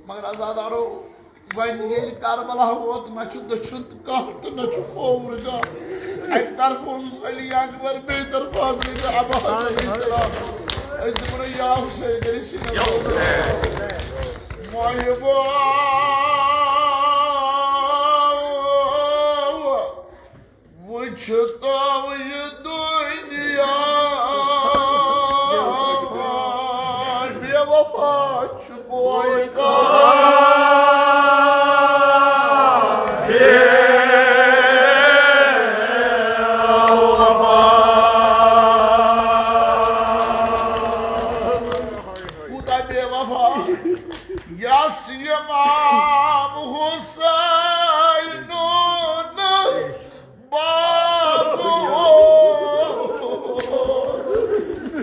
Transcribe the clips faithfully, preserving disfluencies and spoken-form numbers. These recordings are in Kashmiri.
مگر عزادارو، وۄنۍ ییٚلہِ کربلا ووت، نہ چھُ دٔچھُن کانٛہہ تہٕ نہ چھُ کھووُر کانٛہہ۔ اَکہِ طرفہٕ اوسُس علی اکبر، بیٚیہِ طرفہٕ حضرت عباس علیہ السلام۔ أسۍ دَپو، یا حسین، کٔرِو سیٖنَس منٛز۔ محبا، وٕچھ تو یہِ دُنیا، بے وفا چھُ کوئی کانٛہہ۔ بے وفا۔ کوٗتاہ بے وفا۔ یس امام حسینُن باب اوس،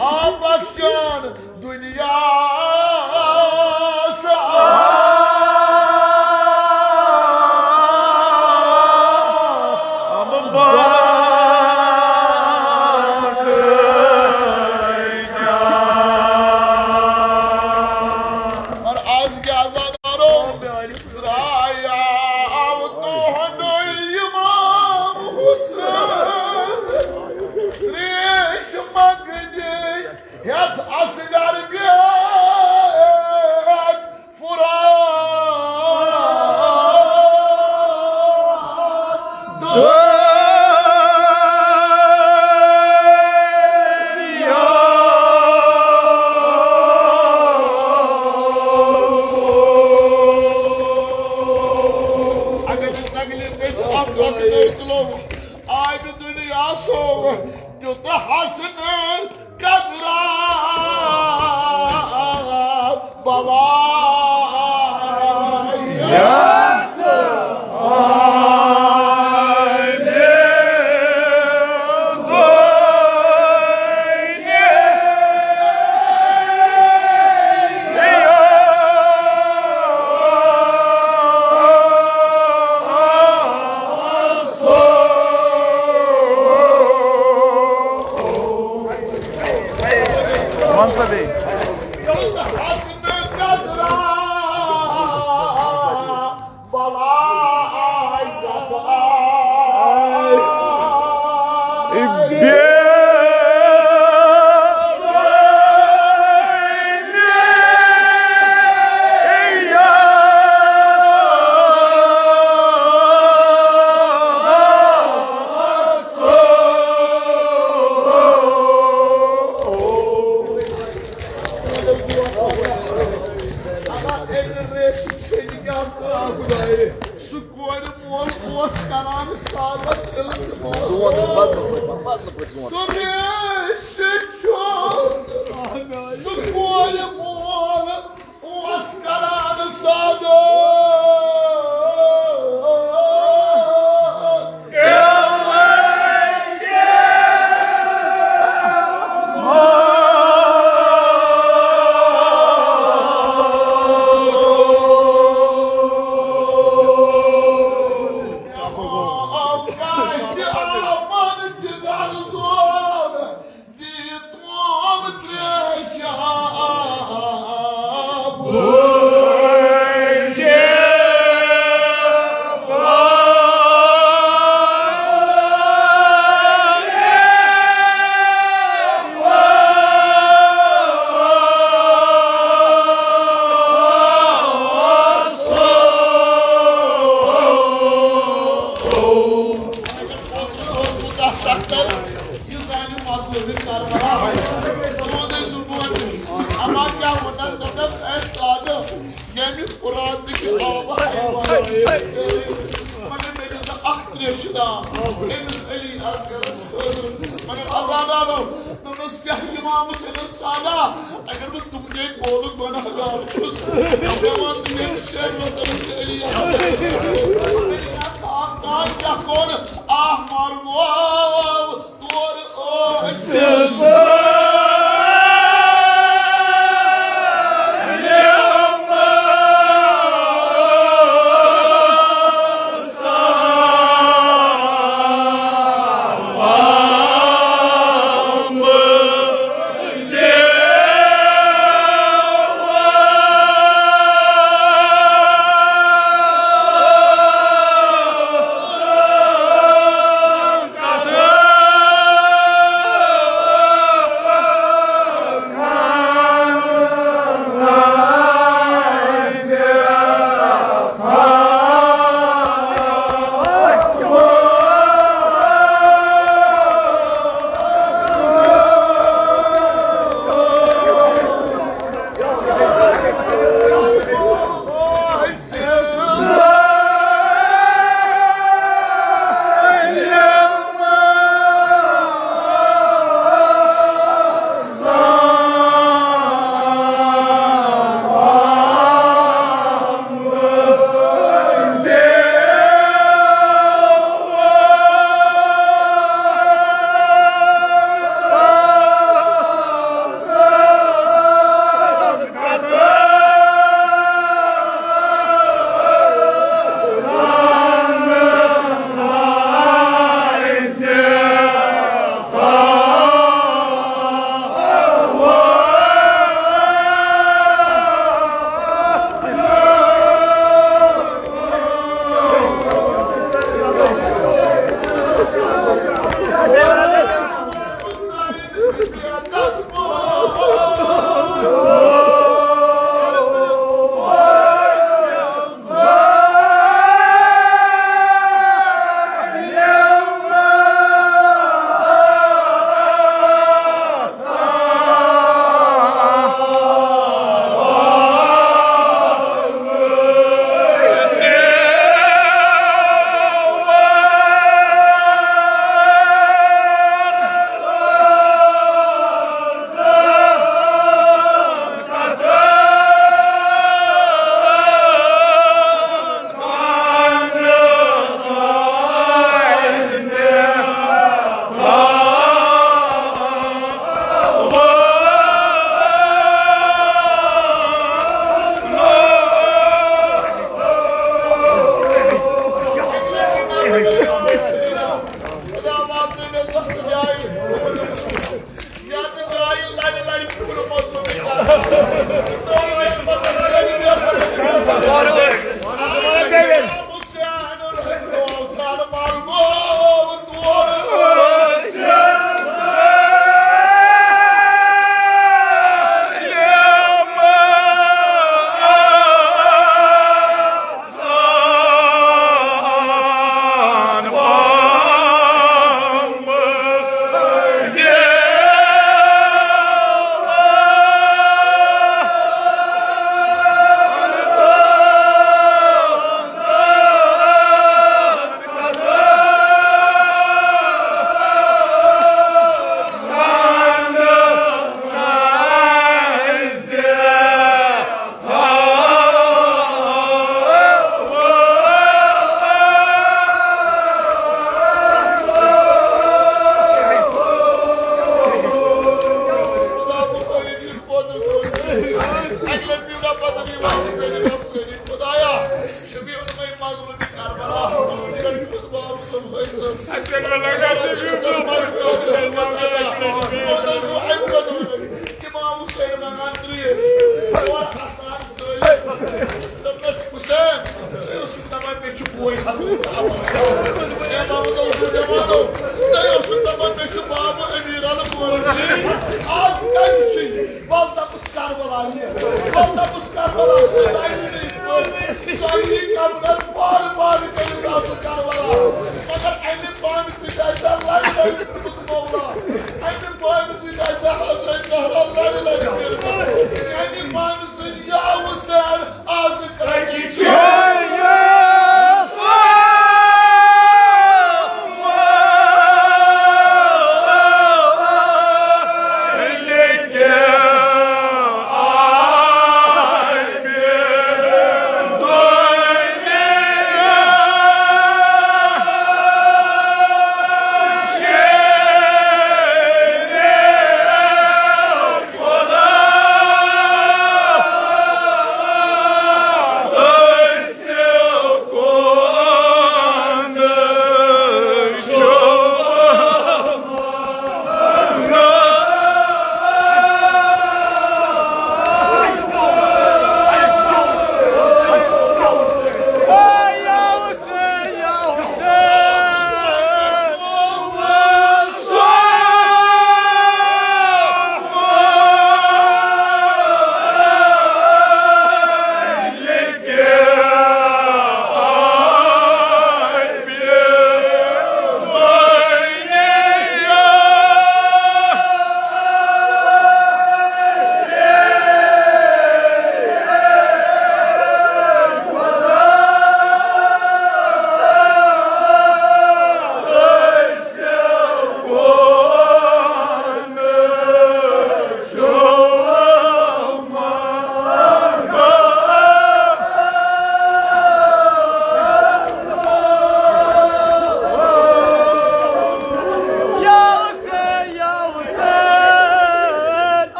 آ بخشان دنیاہس۔ اور از کیٛاہ کرو؟ درٛایاو تُہُنٛدُے اِمام حُسین، ترٛیش منٛگنہِ ہٮ۪تھ اصغر بیگ فرات۔ اگر نہٕ تکلیف گژھِ، اکھ اکھ نٔر تُلو۔ آے نہٕ دُنیا سوو، دیُت حسنہٕ قدرا بلا۔ وَن سا بیٚیہِ۔ سُہ کورِ مول اوس کران سادس علم۔ سُہ ریش چھُ، سُہ کورِ مول اوس کران سادٕ۔ اما کیٛاہ ووٚننَس؟ دوٚپنَس، اے سادٕ، ییٚمہِ فراتٕچ آبہٕ مگر مےٚ دیُت نہٕ اَکھ ترٛیشہِ دام أمِس علی اصغرس خٲطرٕ۔ مگر عزادارو، دوٚپنَس، کیٛاہ اِمام حُسینَس سادہ، اگر بہٕ تُہنٛدے قولُک گۄناہ گار چھُس، مےٚ وَن تہٕ ییٚمہِ شیخ وطنَس تہٕ علی اصغرس کیٛاہ کوٚر؟ آہ مارٕ گوٚو۔ اَکہِ لَٹہِ پیوٚو نہ پَتہٕ بیٚیہِ وَنُن، خۄدایا، شفیع المظلوم کربلا، مُحمد خود باب صٲب، بھٲے صٲب۔ اَمہِ خٲطرٕ اَمہِ خٲطرٕ امام حسین منگان ترٛیش۔ اور حسن سٲلِم۔ دوٚپنَس، حسین، ژٕ اوسُکھ دَپان، مےٚ چھُ بوے حضرت عباس۔ اے محمد اوسُکھ دَپان، ژٕ اوسُکھ دَپان، مےٚ چھُ بابہٕ امیر المؤمنین۔ آز کَتہِ چھُ؟ وَل دَپُس کربلا یہِ۔ وَل دَپُس کربلا، سُہ دَرِ نہٕ یِتھ پٲٹھۍ۔ سۄ یی قبرَس وارٕ وارٕ کٔرِتھ آسُن کربلا۔ مگر اَمہِ بانہٕ سۭتۍ آسہِ ہا لَرِ لَرِ پھِرمٕژ مولا۔ اَمہِ بانہٕ سۭتۍ آسہِ ہا حضرت زہرا لَرِ لَرِ پھِرمٕژ۔ اَمہِ بانہٕ سۭتۍ یا حسین آز کَتہِ چھِ؟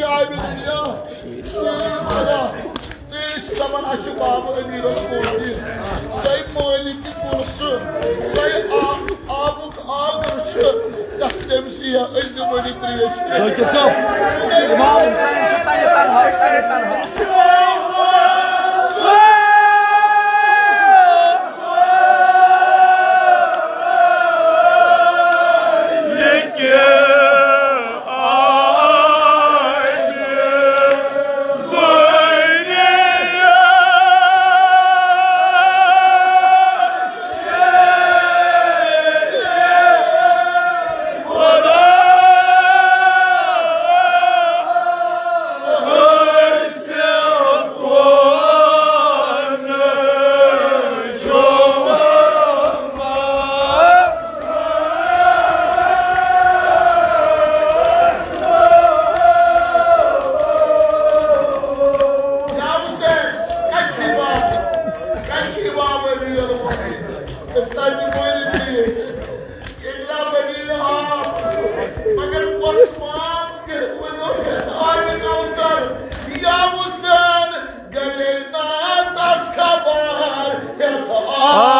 عابد یا شیٖر والا۔ تہٕ أسۍ چھِ دَپان، اَسہِ چھُ بابہٕ أمیٖر المومنیٖن، سۄے مٲلِک پونٛسہٕ، سۄے آ-، آبُک آگر چھُ، یۄس تٔمِس یہِ أنٛدۍ ؤنۍ ترٛیش۔ ذٲکِر صٲب، امام حسین چھُ تَمہِ تنہا، تَمہِ تنہا۔ مگر عثمان کیٛاہ ونو ہیتھ آبِ کوثر، یا حسین، گلے نا تس خبر ہیتھ آبِ کوثر۔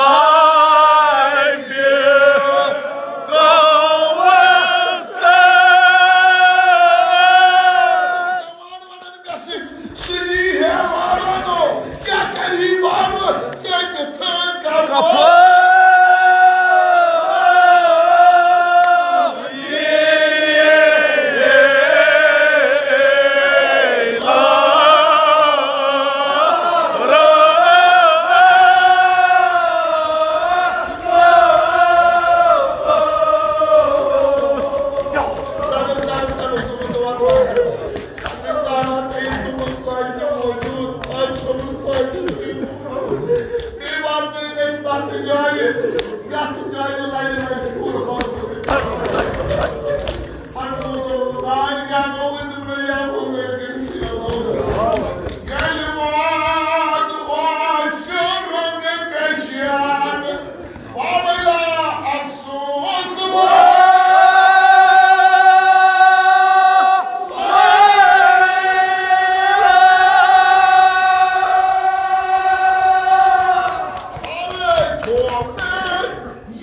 سُلی ہے وارانو، کیٛاہ کَرِ بابہٕ ژےٚ تہِ تھٲو کَفٲرۍ؟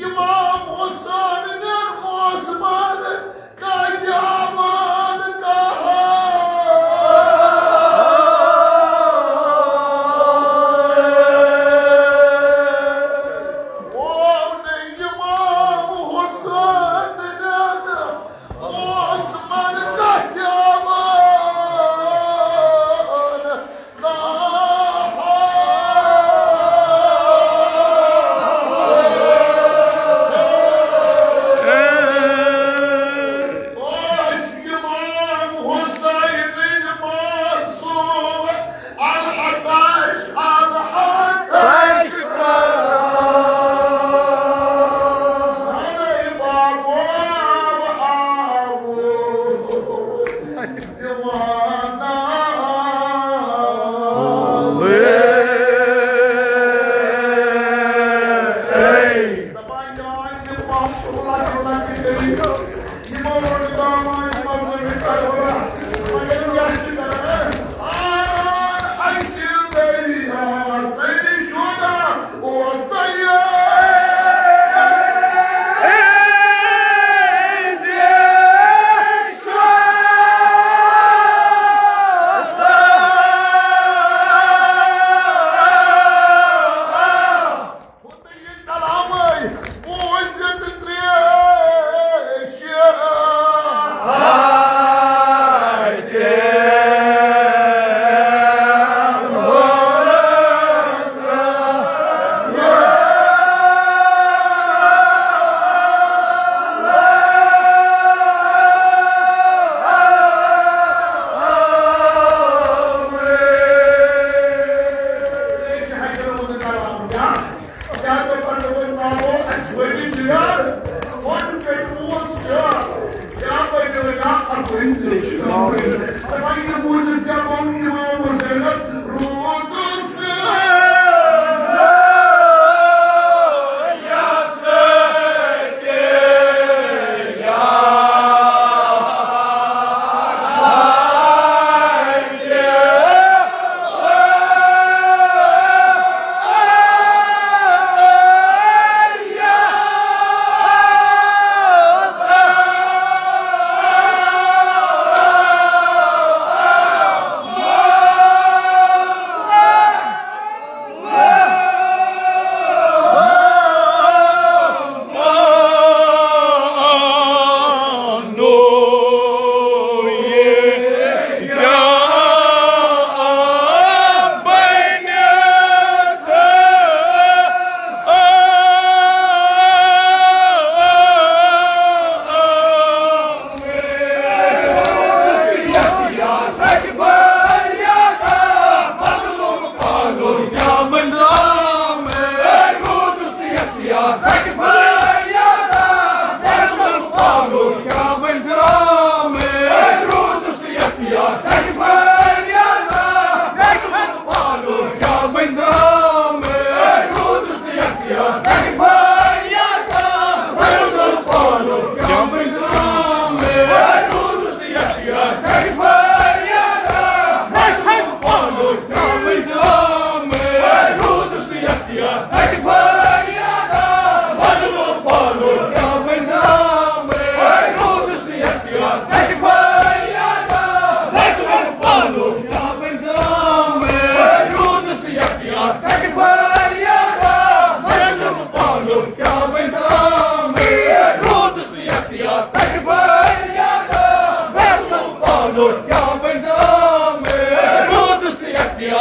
امام حسین نے موسمان کا کیا مان کہا۔ او نے امام حسین نے موسمان کا کیا مان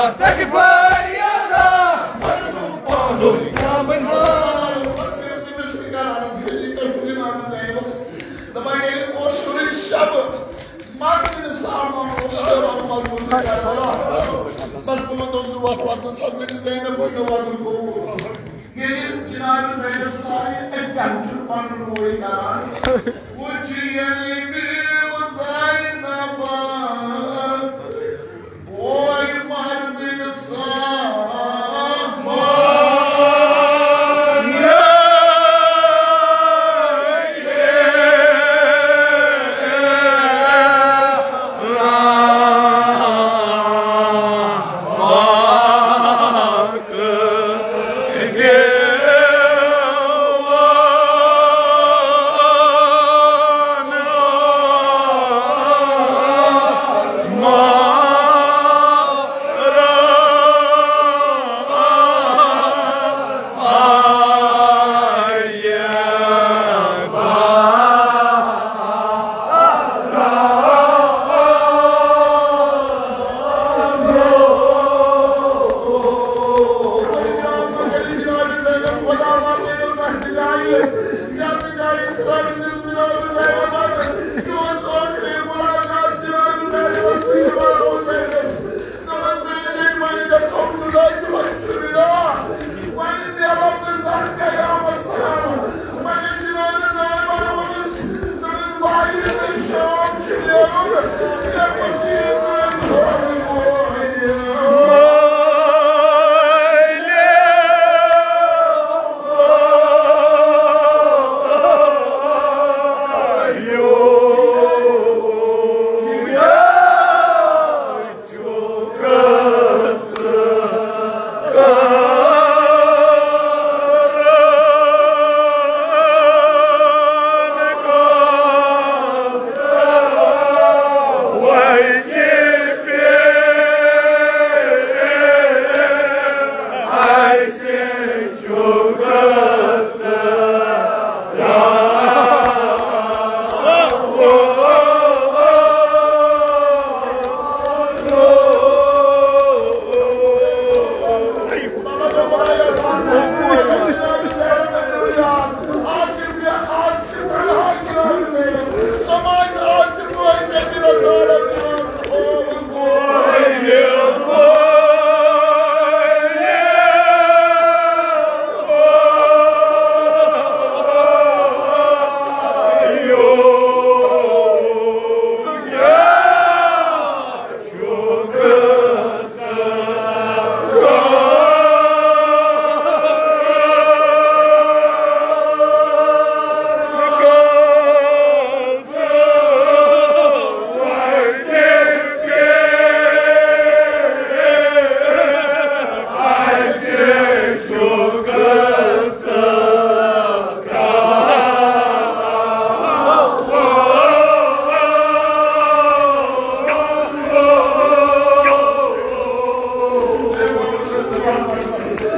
ژےٚ کِتھ پٲٹھۍ یاد آو؟ بس کٔرِو تٔمِس تہِ کران، أسۍ گٔے تۄہہِ جناب زینبس۔ دَپان، ییٚلہِ اوشرُک شب مرژٕنہِ سامان اوس شراب مزدوٗری کران۔ بس تِمن دوٚپ، زٕ وَتھ وَتھ نہٕ سا زٔنۍ زینب، بہٕ چھُس وَتُن قبوٗل۔ ییٚلہِ جناب زینب سارے اَکہِ گرٕ چھُ پَنُن بوے کران، وۄنۍ چھُ ییٚلہِ بیٚیہِ زینب بوے مرنہٕ سامان۔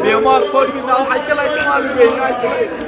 بیمار کھوٚت یہِ ناو اَکہِ لَٹہِ وَنہٕ بیٚیہِ اَکہِ لَٹہِ۔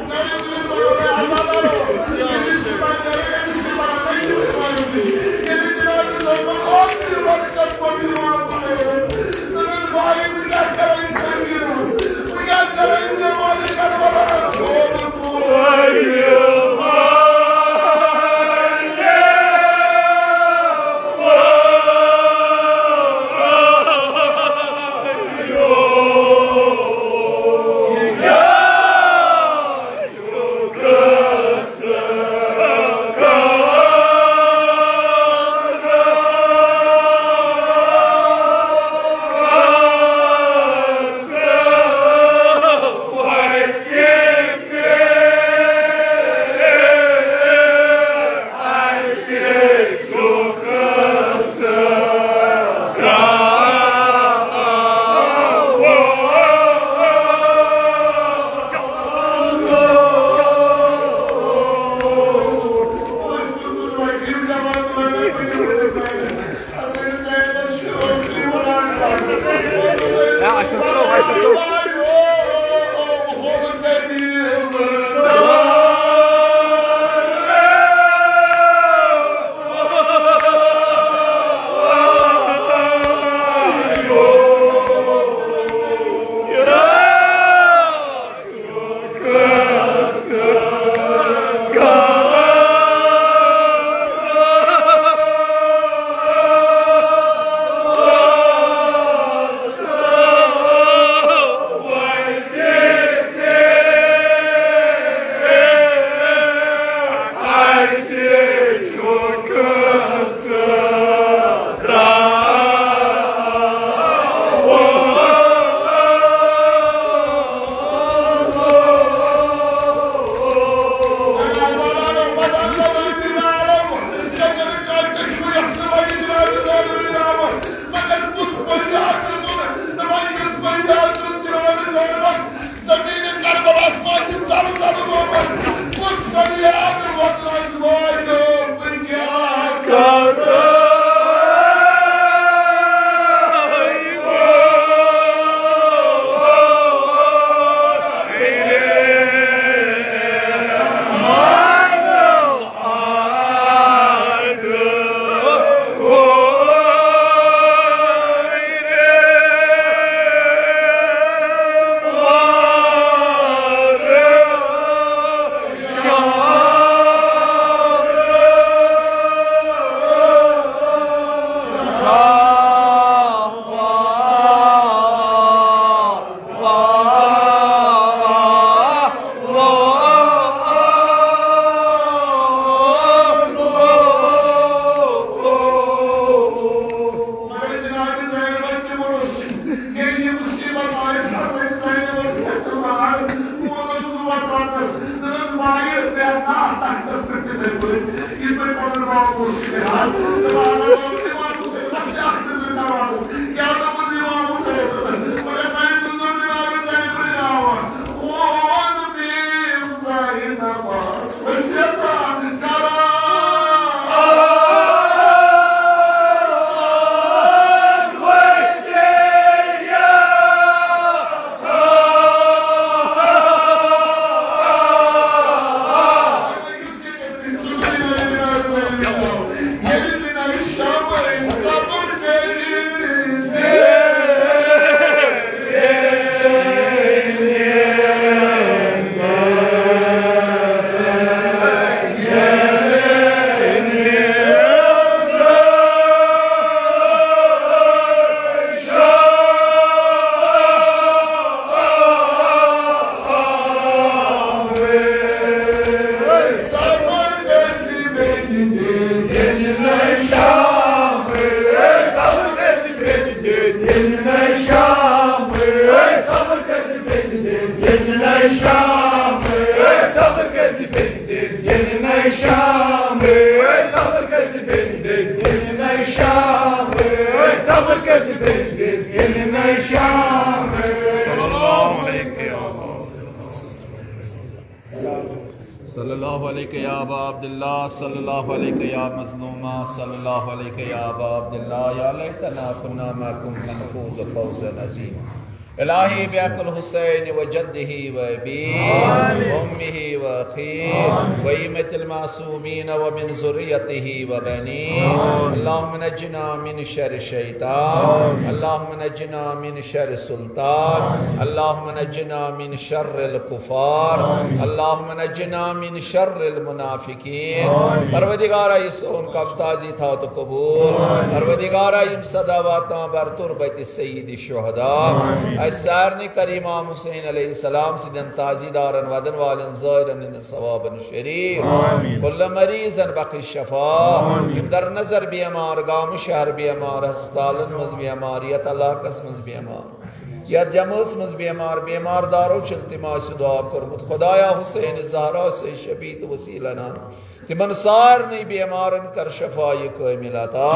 ییٚلہِ نَے شام ٲسۍ صبر کٔرۍ زِ بیٚنہِ دِتھ، ییٚلہِ نَے شام ٲسۍ صبر کٔرۍ زِ بیٚنہِ دِتھ، ییٚلہِ نَے شام ٲسۍ صبر کٔرۍ زِ بیٚنہِ دِتھ، ییٚلہِ نَے شام ٲسۍ صبر کٔرۍ زِ بیٚنہِ دِتھ، ییٚلہِ نَے شام ٲسۍ۔ السلام علیکم۔ صلى الله عليك يا أبا عبد الله، صلى الله عليك يا مظلومة، صلى الله عليك يا أبا عبد الله، يا ليتنا كنا معكم فنفوز فوزا عظيما. إلهي بحق الحسين وجده وأبيه وأمه وأخيه وأئمة المعصومين ومن ذريته وبنيه. اللهم نجنا من شر الشيطان. اللهم نجنا من شر السلطان. اللهم نجنا من شر الكفار. اللهم نجنا من شر المنافقين. پروردگارا، یہِ سون کم تازی تھاو تہٕ قبول۔ پروردگارا، یِم صداوات تام بر تربت سید الشہداء۔ اسہِ سارنٕے کر امام حسین علیہ السلام سٕنٛدٮ۪ن تازی دارن ودن والٮ۪ن زائرن ہٕنٛدٮ۪ن ثوابن شریک۔ کل مریضن بخش شفا۔ یِم در نظر بیمار، گامہٕ شہر بیمار، ہسپتالن منٛز بیمار، یتھ علاقس منٛز بیمار، یتھ جمٲژ منٛز بیمار، بیمار دارو چھِ التماس دعا کوٚرمُت، خدایا حسین زہرا سٕے شفیع تہٕ وسیلہ نان تِمن سارنٕے بیمارن کر شفایہِ کامل عطا۔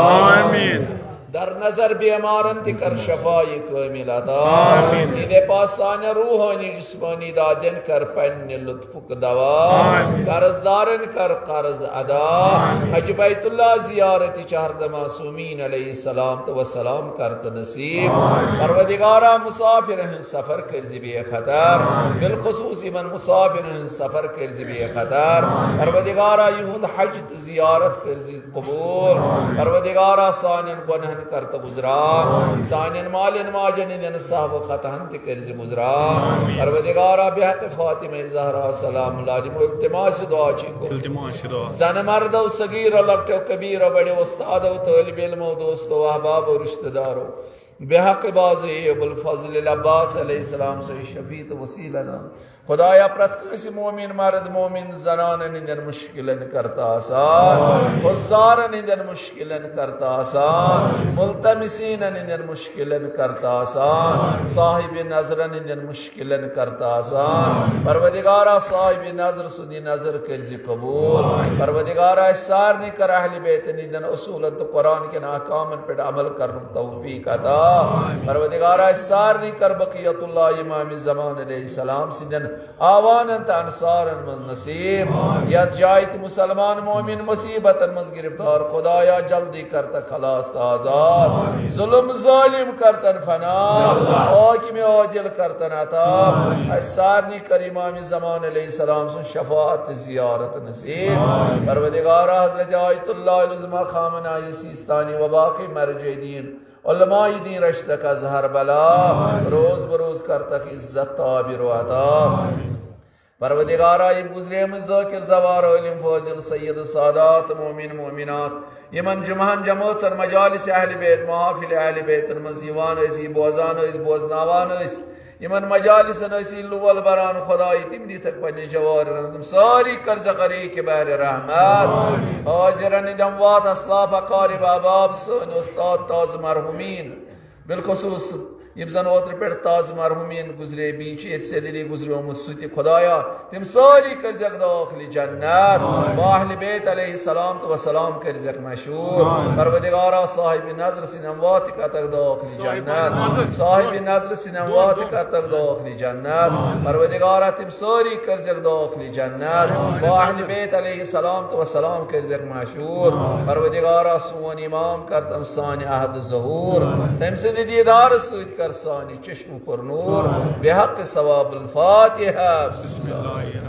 آمین۔ در نظر بیمارن تہِ کر شفایہِ کامل عطا۔ آمین۔ تِہنٛدے پاس سانٮ۪ن روحٲنی جسمٲنی دادٮ۪ن کر پننہِ لطفُک دوا۔ آمین۔ قرض دارن کر قرض ادا۔ آمین۔ حج بیت اللہ زیارت چہرد معصومین علیہ السلام تہٕ وسلام کر تہٕ نصیب۔ آمین۔ پروردگارا، مسافر ہٕنٛز سفر کٔرۍ زِ بے خطر۔ بالخصوص یِمن مسافرن ہٕنٛز سفر کٔرۍ زِ بے خطر۔ پروردگارا، یِہُنٛد حج تہٕ زیارت کٔرۍ زِ قبول۔ پروردگارا، سانٮ۪ن گۄنہن کر تہٕ گُزرا۔ سانٮ۪ن مالٮ۪ن ماجٮ۪ن ہٕنٛدٮ۪ن سہو خطاہن تہِ کٔرۍ زِ گُزرا۔ پروردگارا، بحق فاطمہ زہرا سلام اللہ علیہ التماس دعا چھِ قبول۔ التماس دعا۔ زن مردو صغیرو لۄکٹیو کبیرو بڑیو استادو طالب علمو دوستو احبابو رشتہ دارو بحق بازی ابو الفضل العباس علیہ السلام سٕے شفیع تہٕ وسیلہ نام۔ خدایا، پرٛٮ۪تھ کٲنٛسہِ مومن مرد، مومن زنانن ہٕنٛدٮ۪ن مُشکِلن کر تہٕ آسان، حُضارن ہٕنٛدٮ۪ن مُشکِلن کر تہٕ آسان، ملتمسینن ہٕنٛدٮ۪ن مُشکِلن کر تہٕ آسان، صاحب نظرن ہٕنٛدٮ۪ن مُشکِلن کر تہٕ آسان۔ پروردگارا، صاحب نظر سُنٛد یہِ نظر کٔرۍ زِ قبول۔ پروردگارا، اسہِ سارنٕے کر اہل بیتن ہٕنٛدٮ۪ن اصوٗلن تہٕ قرآن کٮ۪ن احکامن پٮ۪ٹھ عمل کرنُک توفیق عطا۔ پروردگارا، اسہِ سارنٕے کر بقیت اللہ امام زمان علیہ السلام سٕنٛدٮ۪ن آوانن تہٕ انصارن منٛز نصیب۔ یتھ جایہِ تہِ مسلمان مومن مصیبتن منٛز گرفتار، خدایا، جلدی کر تہٕ خلاص تہٕ آزاد۔ ظلم ظالم کر تن فنا، حاکم عادل کر تن عطا۔ اسہِ سارنٕے کر امام زمان علیہ السلام سٕنٛز شفاعت تہٕ زیارت نصیب۔ پروردگارا، حضرت آیت اللہ العظمی خامنہ ای سیستانی و باقی مرجع دین، علماء دین رشتک از ہر بلا، روز بروز کرتک عزت تعبیر و عطا۔ پروردگارا، یِم گُزریمٕتۍ ذاکر زوار عالم فاضل سید سادات مومن مومنات، یِمن جمعہن جمٲژن مجالس اہل بیت محافل اہل بیتن منٛز یِوان ٲسۍ، یہِ بوزان ٲسۍ، بوزناوان ٲسۍ، یِمن مجالسن ٲسۍ یہِ لول بران، خداے، تِم دِتھکھ پننِس جوارن، تِم سٲری کر زِ غریق بحر رحمت۔ حاضرن ہٕنٛدۍ اموات، اسلاف، اقارب، احباب، سٲنۍ استاد تازٕ مرحومین، بالخصوص یِم زن اوترٕ پٮ۪ٹھ تازٕ مرحومین گُزرے، بیٚیہِ چھِ ییٚتہِ سیدلی گُزریومُت سُہ تہِ۔ خدایا، تِم سٲری کٔرزٮ۪کھ دٲخلِ جنت۔ با اہل بیت علیہ السلام تہٕ وسلام کٔرزٮ۪کھ مشہوٗر۔ پروردگارا، صاحب نظر سٕنٛدۍ اموات تہِ کتکھ دٲخلِ جنت۔ صاحب نظر سٕنٛدۍ اموات تہِ کتکھ دٲخلِ جنت۔ پروردگارا، تِم سٲری کٔرزٮ۪کھ دٲخلِ جنت۔ با اہل بیت علیہ السلام تہٕ وسلام کٔرزٮ۪کھ مشہوٗر۔ پروردگارا، سون امام کر تن سانہِ عہد ظہوٗر۔ تٔمۍ سٕنٛدِ دیٖدارٕ سۭتۍ کر سانہِ چشم پر نور۔ بحق ثواب الفاتحہ۔ بسم اللہ۔